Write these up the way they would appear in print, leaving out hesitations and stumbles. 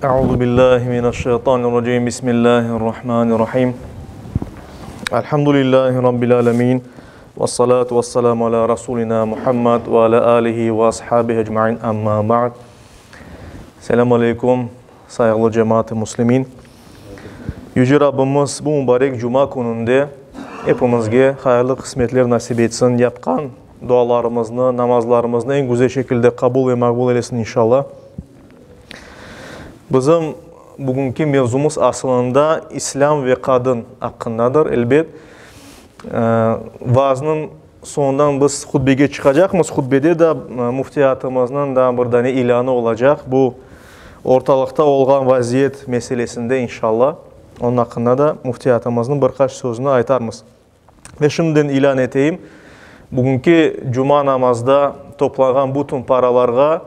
Euzu billahi mineşşeytanirracim. Bismillahirrahmanirrahim. Elhamdülillahi rabbil alamin. Vessalatu vesselamu ala rasulina Muhammed ve ala alihi ve ashabihi ecmain. Amma ba'd. Selamu aleykum, sayğılı cemaat-ı muslimin. Yüce Rabbimiz bu mübarek cuma kününde epimizge hayırlı qısmetler nasip etsin, yapqan dualarımıznı, namazlarımıznı eñ güzel şekilde qabul ve maqbul eylesin inşallah. Bizim bugünki mevzumız asılında İslâm ve qadın aqqındadır. Elbet, vaaznıñ soñundan biz hutbege çıqacaqmız. Hutbede de müftiyatımıznıñ da bir dane ilânı olacaq. Bu ortalıqta olğan vaziyet meselesinde inşallah, onıñ aqqında da müftiyatımıznıñ bir qaç sözüni aytarmız. Ve şimdiden ilân eteyim, bugünki cuma namazda toplanğan bütün paralarğa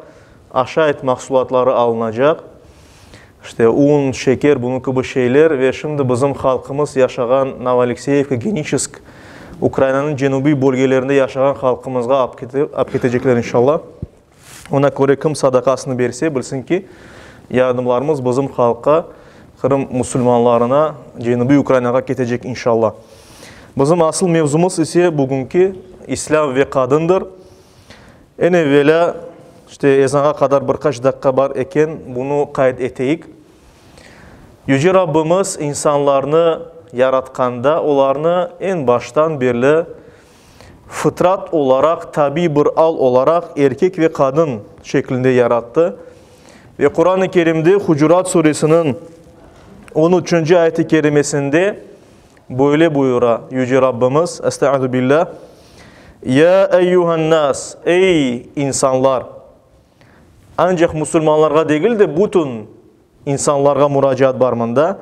aşayt mahsulatları alınacaq, işte, un, şeker, bunıñ kibi şeyler. Ve şimdi bizim halqımız yaşağan Novoalekseyevka, Geniçesk, Ukrainanıñ cenübiy bölgelerinde yaşağan halqımızğa alıp ketecekler, inşallah. Ona köre kim sadaqasını berse, bilsin ki, yardımlarımız bizim halqqa, Qırım musulmanlarına, Cenübiy Ukrainağa ketecek, inşallah. Bizim asıl mevzumız ise bugünki İslâm ve qadındır. Eñ evelâ, işte, ezanğa qadar bir qaç daqqa bar eken, bunı qayd eteyik. Yüce Rabbimiz insanlarnı yaratqanda, olarnı eñ baştan berli fıtrat olaraq, tabiy bir al olaraq erkek ve qadın şeklinde yarattı. Ve Quran-ı Kerimde Hucurat suresiniñ on üçünci ayet-i kerimesinde böyle buyura Yüce Rabbimiz, Estaizu billah, Ya eyyühen-nas, ey insanlar! Ancaq musulmanlarğa degil de, bütün İnsanlarğa muracaat bar mında.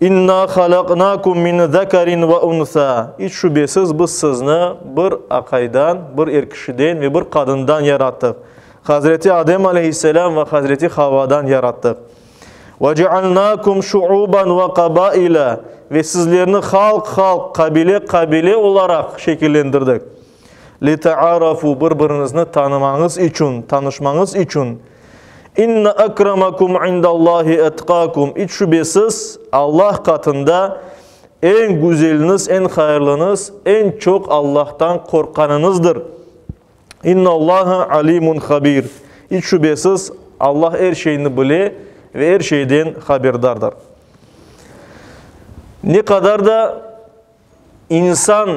İnna halaqnakum min zekarin ve unsa, İç şübesiz biz sizni bir aqaydan, bir er kişiden ve bir qadından yarattıq. Hazreti Adem aleyhisselam ve Hazreti Havadan yarattıq. Ve cealnakum şuuban ve qabaila, Ve sizlerni halq-halq, qabile-qabile olaraq şekillendirdik. Litaarafu, bir-biriñizni tanımañız içün, tanışmañız içün. İnne akramakum indallahi etqakum, iç şübesiz, Allah qatında eñ güzeliniz, eñ hayırlıñız, eñ çoq Allahtan qorqqanıñızdır. İnnallaha alimun habir, iç şübesiz, Allah er şeyni bile ve er şeyden haberdardır. Ne qadar da İnsan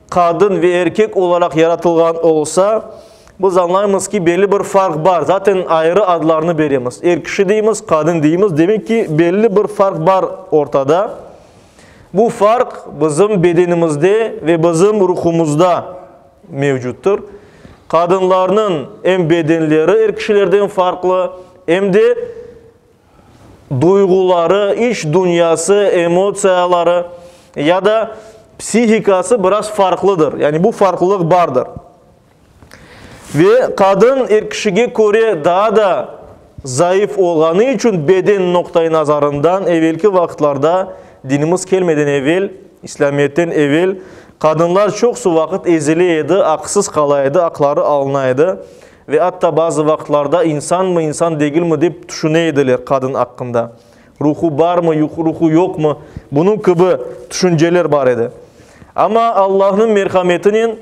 qadın ve erkek olaraq yaratılğan olsa, biz añlaymız ki, belli bir farq bar. Zaten ayrı adlarnı beremiz. Er kişi deymiz, qadın deymiz. Demek ki, belli bir farq bar ortada. Bu farq bizim bedenimizde ve bizim ruhumuzda mevcuttır. Qadınlarnıñ em bedenleri er kişilerden farqlı, em de duyğuları, iç dünyası, emotsiyaları ya da psihikası biraz farqlıdır. Yani bu farqlılıq bardır. Ve qadın er kişige köre daa da zayıf olğanı içün beden noqtai nazarından evelki vaqıtlarda, dinimiz kelmeden evel, İslâmiyetten evel, qadınlar çoqusı vaqıt ezile edi, aqsız qala edi, aqları alına edi. Ve atta bazı vaqıtlarda insanmı, insan degilmi dep tüşüne ediler qadın aqqında. Ruhu barmı, ruhu yoqmı, bunıñ kibi tüşünceler bar edi. Amma Allahnıñ merhametinen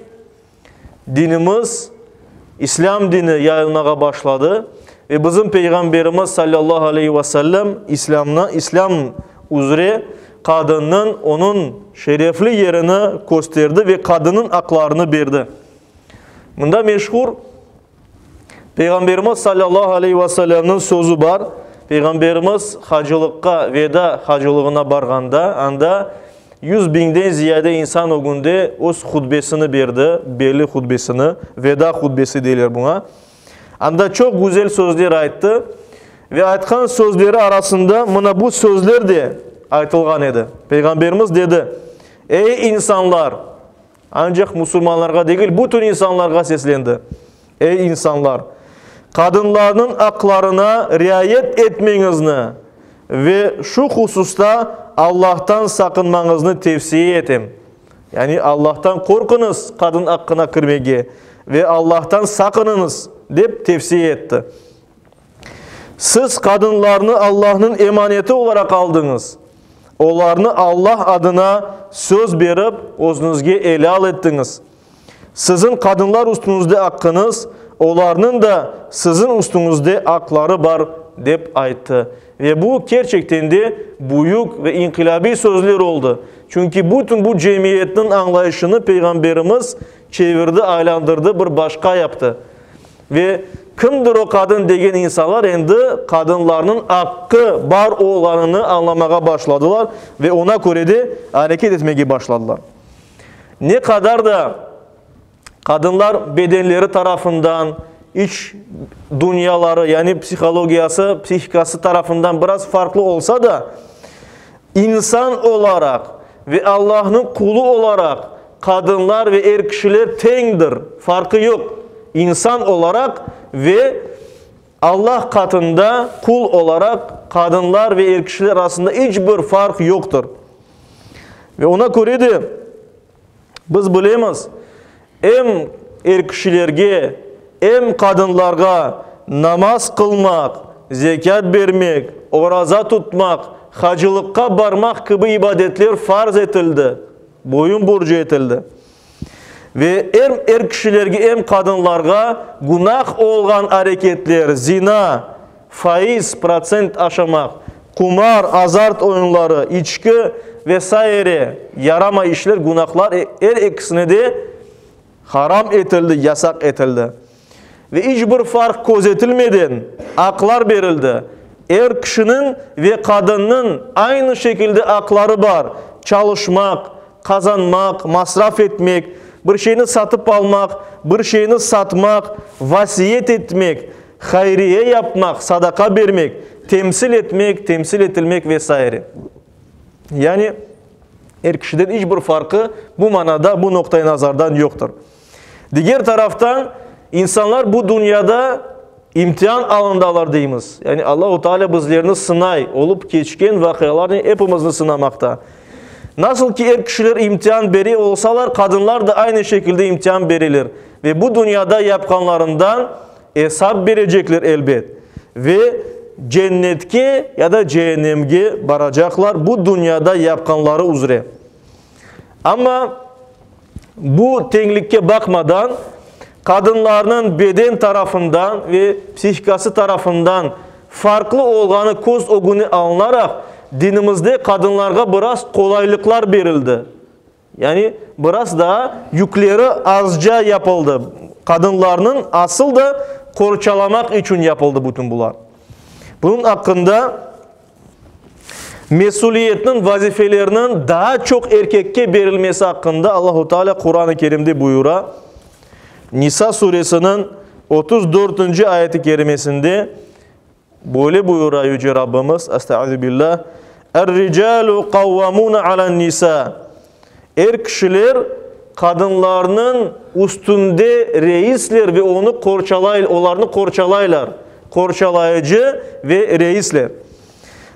dinimiz, İslâm dini yayılmağa başladı ve bizim Peyğamberimiz salâllahu aleyhi ve sellem İslâmnı, İslâm üzre qadınnıñ onıñ şerefli yerini kösterdi ve qadınnıñ aqlarını berdi. Mında meşhur Peyğamberimiz salâllahu aleyhi ve sellemniñ sözü bar. Peyğamberimiz hacılıqqa, veda hacılığına barğanda, anda 100 biñden ziyade insan ögünde öz hutbesini berdi, belli hutbesini, veda hutbesi deyler buña. Anda çoq güzel sözler ayttı ve aytqan sözleri arasında mına bu sözler de aytılğan edi. Peyğamberimiz dedi, Ey insanlar! Ancaq musulmanlarğa degil, bütün insanlarğa seslendi, Ey insanlar! Qadınlarnıñ aqlarına riayet etmeñizni ve şu hususta Allahtan saqınmañıznı tevsiye etem. Yani Allahtan qorquñız qadın aqqına kirmege ve Allahtan saqınıñız, dep tevsiye etti. Siz qadınlarnı Allahnıñ emaneti olaraq aldıñız. Olarnı Allah adına söz berip, özüñizge elâl ettiñiz. Siziñ qadınlar üstüñizde aqqıñız, olarnıñ da siziñ üstüñizde aqları bar, dep ayttı. Ve bu, kerçekten de, büyük ve inqilâbiy sözler oldı. Çünki bütün bu cemiyetniñ añlayışını Peyğamberimiz çevirdi, aylandırdı, bir başqa yaptı. Ve kimdir o qadın degen insanlar endi qadınlarnıñ aqqı bar olğanını añlamağa başladılar ve oña köre de areket etmege başladılar. Ne qadar da qadınlar bedenleri tarafından, iç dünyaları, yani psihologiyası, psihikası tarafından biraz farqlı olsa da, insan olaraq ve Allahnıñ qulu olaraq qadınlar ve er kişiler teñdir, farqı yoq. İnsan olaraq ve Allah qatında qul olaraq qadınlar ve er kişiler arasında iç bir farq yoqtır. Ve oña köre de biz bilemiz, em er kişilerge, em qadınlarğa namaz qılmaq, zekât bermek, oraza tutmaq, hacılıqqa barmaq kibi ibadetler farz etildi, boyun borcu etildi. Ve em er kişilerge, em qadınlarğa günah olğan areketler, zina, faiz, protsent aşamaq, qumar, azart oyunları, içki ve saire yaramay işler, günahlar er ekisine de haram etildi, yasaq etildi. Ve iç bir farq közetilmeden aqlar berildi. Er kişiniñ ve qadınnıñ aynı şekilde aqları bar, çalışmaq, qazanmaq, masraf etmek, bir şeyni satıp almaq, bir şeyni satmaq, vasiyet etmek, hayriye yapmaq, sadaqa bermek, temsil etmek, temsil etilmek ve saire. Yani, er kişiden iç bir farqı bu manada, bu noqtai nazardan yoqtır. Diger taraftan, insanlar bu dünyada imtian alındalar deymiz. Yani Allahu Teala bizlerni sınay, olıp keçken vaqialarnen epimizni sınamaqta. Nasıl ki er kişiler imtian bere olsalar, qadınlar da aynı şekilde imtian bereler. Ve bu dünyada yapqanlarından esap berecekler elbet. Ve cennetke ya da ceennemge baracaqlar bu dünyada yapqanları üzre. Amma bu teñlikke baqmadan, qadınlarnıñ beden tarafından ve psihikası tarafından farqlı olğanı köz ögüne alınaraq, dinimizde qadınlarğa biraz qolaylıqlar berildi. Yani, biraz daa yükleri azca yapıldı. Qadınlarnıñ asıl da qorçalamaq içün yapıldı bütün bular. Bunıñ aqqında Mesüliyetniñ, vazifelerniñ daa çoq erkekke berilmesi aqqında Allahu Teala Quran-ı Kerimde buyura. Nisa suresiniñ 34-nci ayet-i kerimesinde böyle buyura Yüce Rabbimiz, Estaizu billah, Er-ricalu qavvamuna alen-nisa. Er kişiler qadınlarnıñ üstünde reisler ve onı qorçalay, olarnı qorçalaylar, qorçalayıcı ve reisler.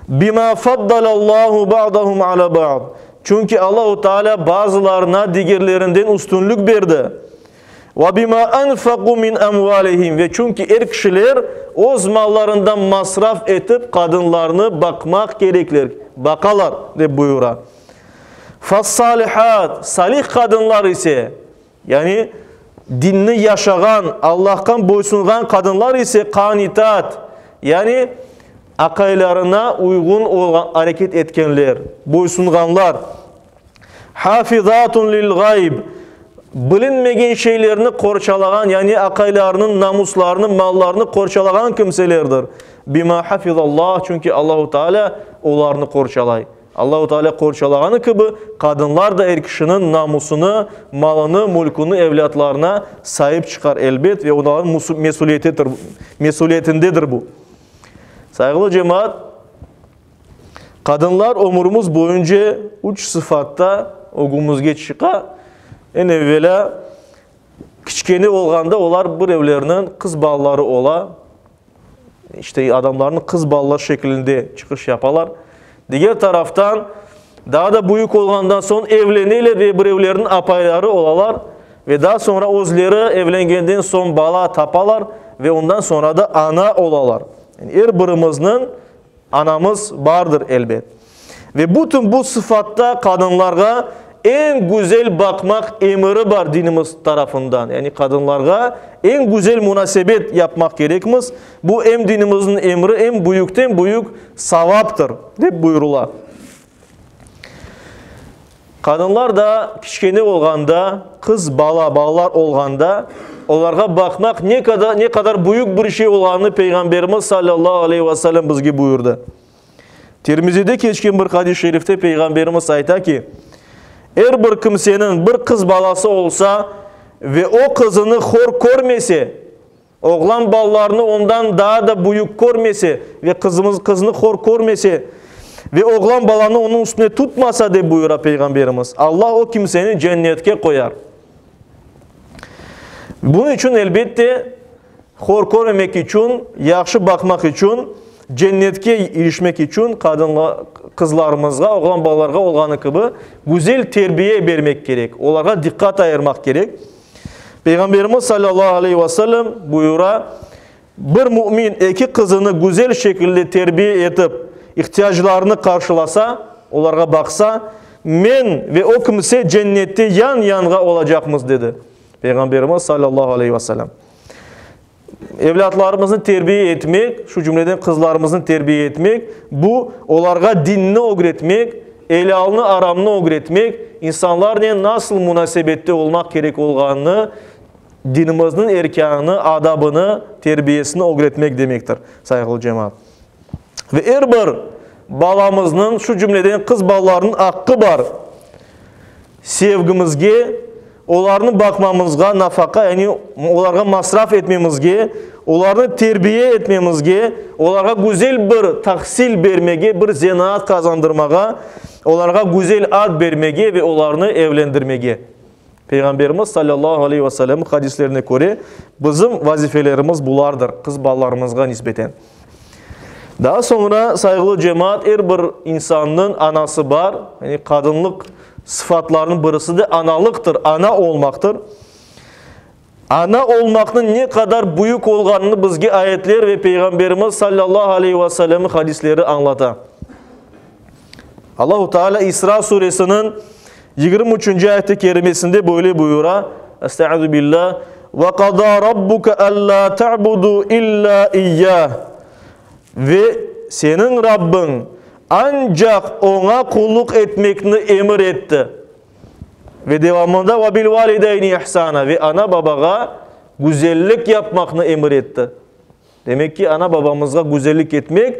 Bima faddalallahu ba'dahum ala ba'd. Çünki Allahu Teala bazılarına digerlerinden üstünlik berdi. Ve bima enfaqu min emvalihim ve çünki er kişiler öz mallarından masraf etip qadınlarnı baqmaq kerekler, baqalar, dep buyura. Fas-salihat, salih qadınlar ise, yani dinni yaşağan, Allahqa boysunğan qadınlar ise qanitat, yani aqaylarına uyğun olğan areket etkenler, boysunğanlar. Hafizatun lil-gayb, bilinmegen şeylerni qorçalağan, yani aqaylarınıñ namuslarını, mallarını qorçalağan kimselerdir. Bima hafizallah, çünki Allahu Teala olarnı qorçalay. Allahu Teala qorçalağanı kibi, qadınlar da er kişiniñ namusını, malını, mülküni, evlâtlarına saip çıqar, elbet, ve olarnıñ mesüliyetidir, mesüliyetindedir bu. Sayğılı cemaat, qadınlar ömürimiz boyunca üç sıfatta ögümizge çıqa. Eñ evelâ, kiçkene olğanda olar birevlerniñ qız balaları ola. İşte adamlarnıñ qız balalar şeklinde çıqış yapalar. Diger taraftan, daa da büyük olğandan soñ evleneler ve birevlerniñ apayları olalar ve daa soñra özleri evlengenden soñ bala tapalar ve ondan soñra da ana olalar. Yani er birimizniñ anamız bardır, elbet. Ve bütün bu sıfatta qadınlarğa eñ güzel baqmaq emiri bar dinimiz tarafından. Yani qadınlarğa eñ güzel munasebet yapmaq kerekmiz. Bu em dinimizniñ emri, em büyükten büyük savaptır, dep buyurıla. Qadınlar da kiçkene olğanda, qız bala, balalar olğanda, olarğa baqmaq ne qadar, ne qadar büyük bir şey olğanını Peyğamberimiz sallallahu aleyhi ve sellem bizge buyurdı. Tirmizide keçken bir hadis-i şerifte Peyğamberimiz ayta ki, Er bir kimseniñ bir qız balası olsa ve o qızını hor körmese, oğlan balalarını ondan daa da büyük körmese ve qızımız qıznı hor körmese ve oğlan balanı onıñ üstüne tutmasa, dep buyura Peyğamberimiz, Allah o kimseni cennetke qoyar. Bunıñ içün, elbette, Hor körmemek içün, yahşı baqmaq içün, cennetke irişmek içün qızlarımızğa, oğlan balalarğa olğanı kibi, güzel terbiye bermek kerek, olarğa diqqat ayırmaq kerek. Peyğamberimiz salâllahu aleyhi ve sellem buyura, Bir mümin eki qızını güzel şekilde terbiye etip, ihtiyaclarını qarşılasa, olarğa baqsa, men ve o kimse cennette yan-yanğa olacaqmız, dedi. Peyğamberimiz salâllahu aleyhi ve sellem. Evlâtlarımıznı terbiye etmek, şu cümleden qızlarımıznı terbiye etmek, bu, olarğa dinni ögretmek, elâlnı-aramnı ögretmek, insanlarnen nasıl munasebette olmaq kerek olğanını, dinimizniñ erkânını, adabını, terbiyesini ögretmek demektir, sayğılı cemaat. Ve er bir balamıznıñ, şu cümleden qız balalarnıñ aqqı bar sevgimizge, olarnı baqmamızğa, nafaqa, yani olarğa masraf etmemizge, olarnı terbiye etmemizge, olarğa güzel bir tahsil bermege, bir zenaat qazandırmağa, olarğa güzel ad bermege ve olarnı evlendirmege. Peyğamberimiz salâllahu aleyhi ve sellemniñ hadislerine köre, bizim vazifelerimiz bulardır, qız balalarımızğa nisbeten. Daa soñra, sayğılı cemaat, er bir insannıñ anası bar, yani qadınlıq sıfatlarınıñ birisi de analıqtır, ana olmaqtır. Ana olmaqnıñ ne qadar büyük olğanını bizge ayetler ve Peyğamberimiz salâllahu aleyhi ve sellemniñ hadisleri añlata. Allahu Teala İsra suresiniñ 23-nci ayet-i kerimesinde böyle buyura, Estaizu billah, Ve qada rabbuke ellâ ta'budu illâ iyyâh. Ve seniñ Rabbiñ ancaq Oña qulluq etmekni emir etti. Ve devamında ve bil valideyni ihsana ve ana-babağa güzellik yapmaqnı emir etti. Demek ki, ana-babamızğa güzellik etmek,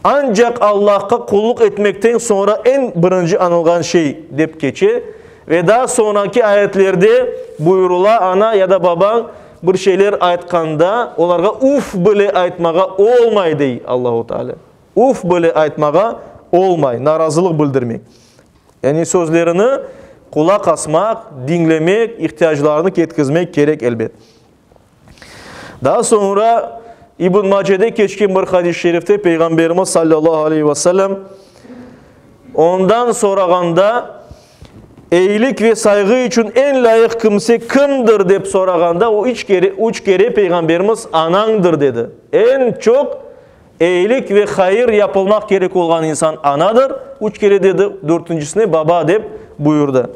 ancaq Allahqa qulluq etmekten soñra eñ birinci añılğan şey dep keçe. Ve daa soñraki ayetlerde buyurıla, ana ya da babañ bir şeyler aytqanda, olarğa uf bile aytmağa olmay, dey Allahu Teala. Uf bile aytmağa olmay, narazılıq bildirmek. Yani sözlerini qulaq asmaq, diñlemek, ihtiyaclarını ketkizmek kerek, elbet. Daa soñra İbn Macede keçken bir hadis-i şerifte Peyğamberimiz sallallahu aleyhi ve sellem ondan sorağanda, eyilik ve sayğı içün eñ lâyıq kimse kimdir dep sorağanda, o üç kere, üç kere Peyğamberimiz anañdır dedi. Eñ çoq eyilik ve hayır yapılmaq kerek olğan insan anadır, üç kere dedi, dörtüncisine baba dep buyurdı.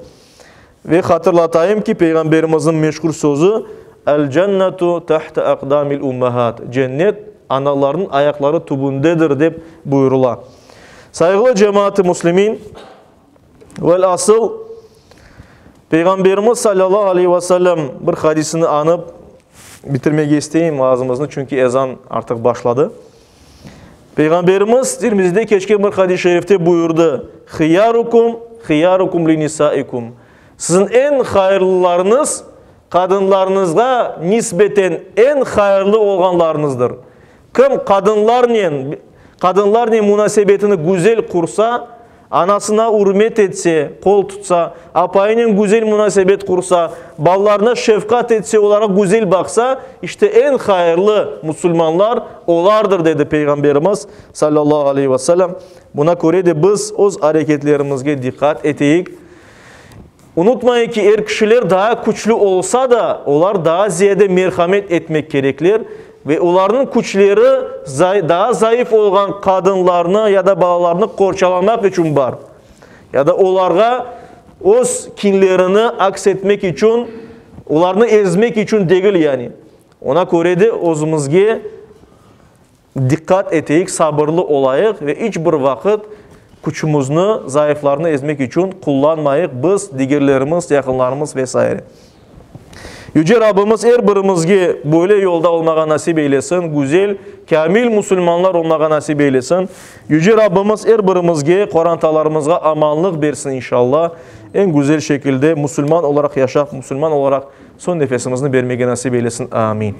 Ve hatırlatayım ki, Peyğamberimizniñ meşhur sözü, El-cennetu tahte aqdamil ummahat, Cennet analarnıñ ayaqları tübündedir dep buyurıla. Sayğılı cemaat-ı muslimin, velâsıl, Peyğamberimiz salâllahu aleyhi ve sellem bir hadisini añıp bitirmege isteyim vaazımıznı, çünki ezan artıq başladı. Peyğamberimiz Tirmizide keçken bir hadis-i şerifte buyurdı, Hıyarukum, hıyarukum li nisaikum. Siziñ eñ hayırlılarıñız, qadınlarıñızğa nisbeten eñ hayırlı olğanlarıñızdır. Kim qadınlarnen, qadınlarnen munasebetini güzel qursa, Anasına ürmet etse, qol tutsa, apayınen güzel munasebet qursa, balalarına şefqat etse, olarğa güzel baqsa, işte eñ hayırlı musulmanlar olardır, dedi Peyğamberimiz, salâllahu aleyhi ve sellem. Buna köre de biz öz areketlerimizge diqqat eteyik. Unutmayıq ki, er kişiler daa küçlü olsa da, olar daa ziyade merhamet etmek kerekler. Ve olarnıñ küçleri daa zayıf olğan qadınlarnı ya da balalarnı qorçalamaq içün bar. Ya da olarğa öz kinlerini aks etmek içün, olarnı ezmek içün degil yani. Ona köre de özümizge diqqat eteyik, sabırlı olayıq ve iç bir vaqıt küçümizni zayıflarnı ezmek içün qullanmayıq, biz, digerlerimiz, yaqınlarımız ve saire. Yüce Rabbimiz er birimizge böyle yolda olmağa nasip eylesin, güzel, kâmil musulmanlar olmağa nasip eylesin. Yüce Rabbimiz er birimizge, qorantalarımızğa amanlıq bersin inşallah. Eñ güzel şekilde musulman olaraq yaşap, musulman olaraq soñ nefesimizni bermege nasip eylesin. Amin.